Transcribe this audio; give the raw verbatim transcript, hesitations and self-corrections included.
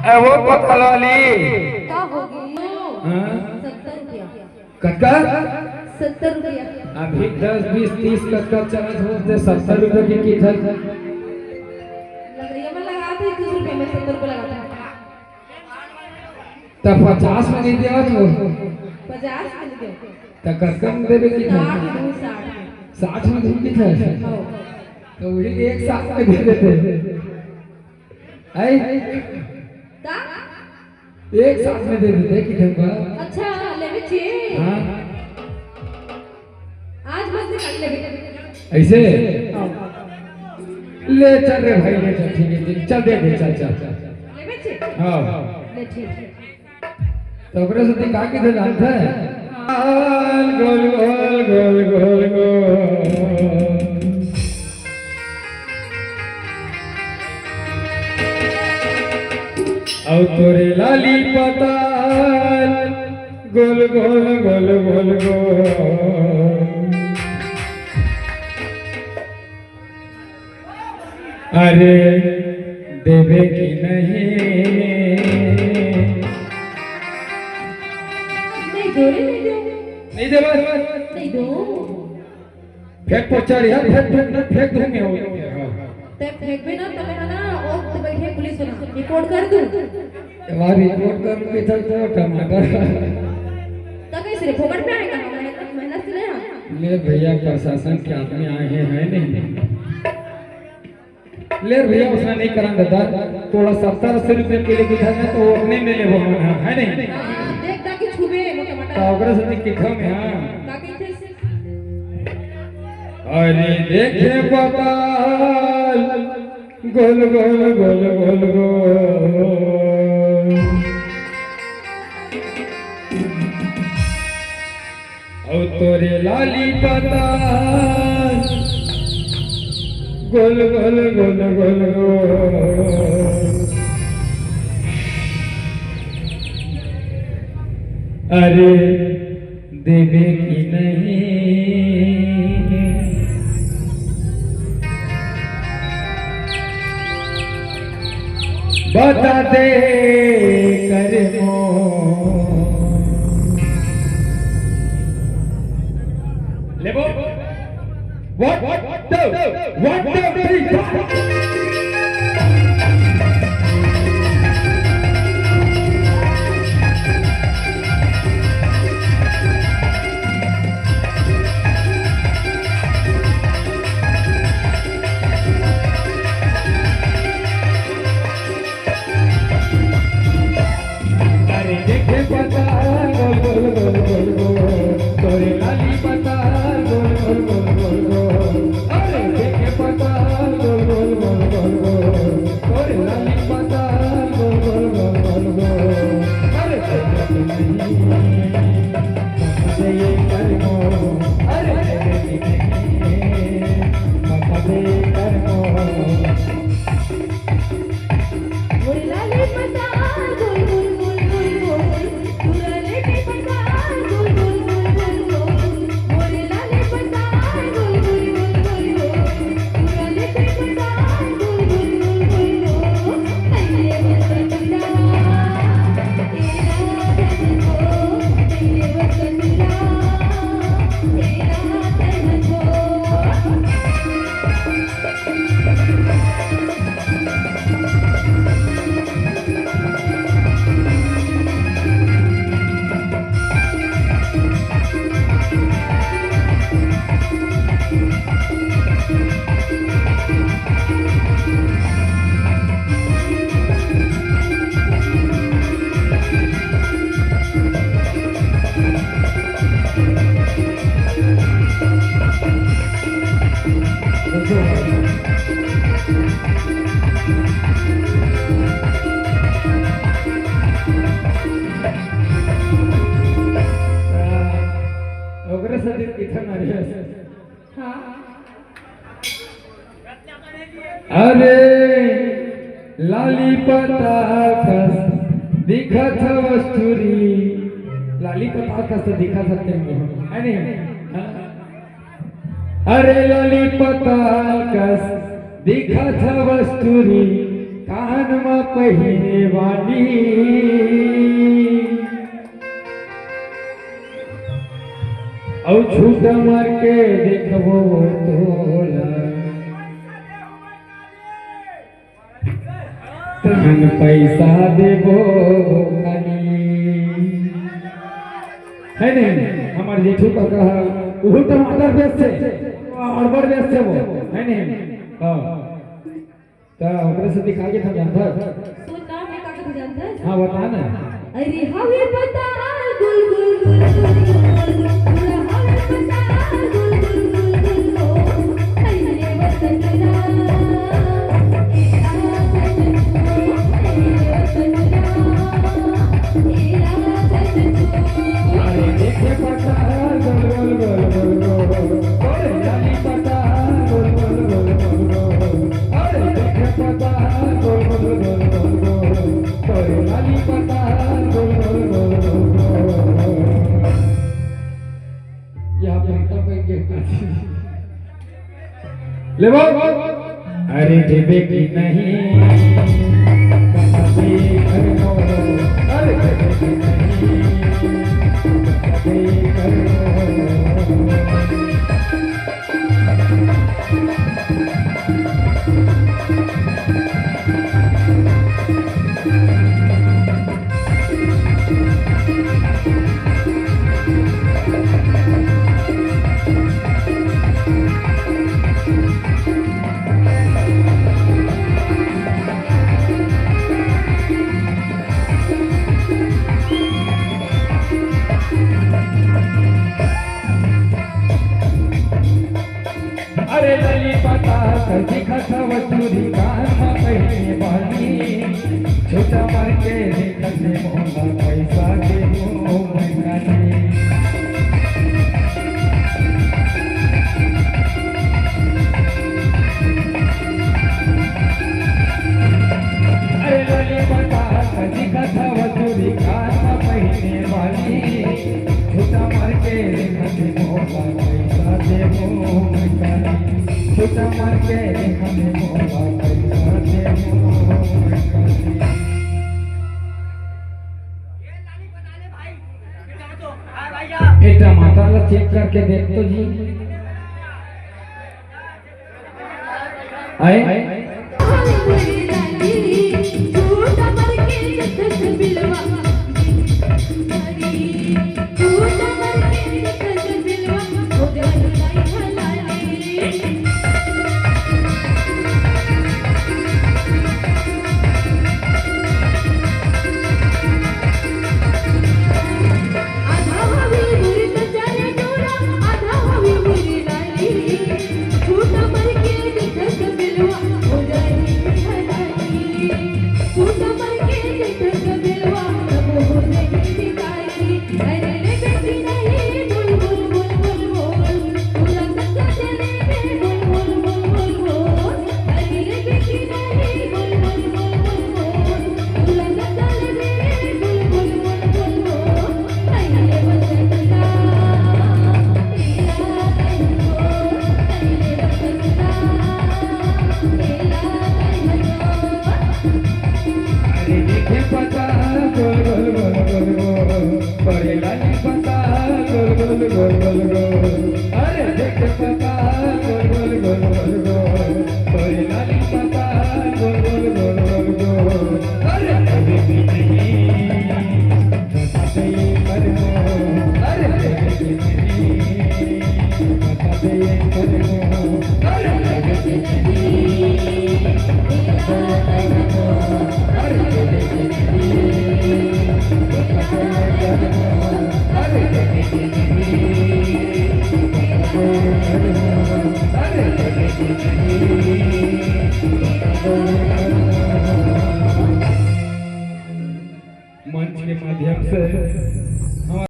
अरे वो पत्थल वाली। का हो गई? हाँ? सत्तर रुपया। कतका? सत्तर रुपया। अभी दस, बीस, तीस कतका चलत हो, ते सत्तर रुपया के किथल। लगरिया में लगा थे, तीस रुपया में सत्तर रुपया लगा था। त पचास में नहीं देवत हो। पचास में नहीं देवत। त कतका में देवे किथल? साठ में, साठ में। साठ में देवे किथल? हाँ। तो वही एक साथ में दे देते। आई? का? एक साथ में दे देते किथल बा। अच्छा, लेवे छे? हाँ। आज बस निकाल लेवे। ऐसे? हाँ। ले चल रे भाई, ले चल, ठीक है, ठीक, चल दे दे, चल, चल, चल। लेवे छे? हाँ। ले ठीक है। तो ओकरे से का किथल जानत हे? हाँ। गोल, गोल, गोल, गोल, गोल। अउ तोरे लाली पताल गोल गोल गोल गोल गोल। अरे देबे कि नहीं? नहीं दो रे, नहीं दो। नहीं देबे? नहीं दो। फेंक पो चढ़िया, फेंक, फेंक, फेंक, फेंक दूंगे वो। हाँ। ते फेंकबे ना, तबे ना, ना, ओ, तो बैठे पुलिस वाला, रिपोर्ट कर दूं? तुम्हारी रिपोर्ट कर दूंगी, चल, चल, टमाटर। तो कैसे रे, फोकट में आएगा? मेहनत, मेहनत से ले आ। ले भैया, प्रशासन के आदमी आए हैं, है नहीं? ले भैया, उसने नहीं करन दादा, थोड़ा सत्तर अस्सी रुपये किलो की था ना, तो वो अपने में ले वो मन है, है नहीं? हाँ, देख ताकि छुबे वो टमाटर। तो ओकरे से दिख के खाओ में, हाँ। ताकि इसे अरे देखे पताल गोल गोल गोल गोल गोल। अउ तोरे लाली पताल गोल गोल गोल गोल गोल। अरे देबे कि नहीं? बता दे कर मो। लेबो। One, two, one, two, three, four. अरे देखे पता गोल गोल गोल गोल गोल, तोरे लाली पता गोल गोल गोल गोल गोल। अरे देखे पता गोल गोल गोल गोल गोल, तोरे लाली पता गोल गोल गोल गोल गोल। अरे देखे कि नहीं, बता दे ये कर मो। अरे देखे कि नहीं, बता दे ये कर मो। ओकरे साथे किथे मारे हस? हाँ। अरे लाली पताल कस दिखत हवस टुरी। लाली पताल कस तो दिखत हते मोहन, है नहीं? हाँ? अरे लाली पताल कस दिखत हवस टुरी, कान म पहिरे वाली, अउ झूठ मार के देखबो तोला, तहन पैसा देबो खाली। है नहीं? हमर जेठू काका ह, उहू टमाटर बेचथे, अड़बड़ बेचथे वो, है नहीं? हाँ। त ओकरे से दिखा के था जानथस? सुन ना, मैं का कथों जानथस? हाँ, बता ना। अरे हवे पता गुल गुल गुल गुल गुल, पूरा हवे पता गुल गुल गुल गुल गुल। अरे वतन ना, ए राजन को, अरे वतन ना, ए राजन को। अरे देखे पता गुल गुल गुल गुल गुल, अरे जानी पता गुल गुल गुल गुल गुल। अरे देखे पता गोल गोल गोल गोल गोल, तोरे लाली पता गोल गोल गोल गोल गोल। यह प्रीता पे के लेबो। अरे देबे कि नहीं? अरे देबे कि नहीं? अरे लली पता कर दिखत हव चूरी कान म पहिने बाली, झूठा मार के दिखत हे मोला पैसा के मुंह में काली। अरे लली पता कर दिखत हव चूरी कान म पहिने बाली, झूठा मार के दिखत हे मोला पैसा दे मुंह में काली। झूठा मार के दिखत हे मोला पैसा दे मुंह में काली। ए टमाटर ला चेक करके देख तो जी। आए? अरे देखे पता गोल गोल गोल गोल गोल, तोरे लाली पता गोल गोल गोल गोल गोल। अरे देखे पता गोल गोल गोल गोल गोल, तोरे लाली पता गोल गोल गोल गोल गोल। अरे अरे भी नहीं। मंच के माध्यम से हमारे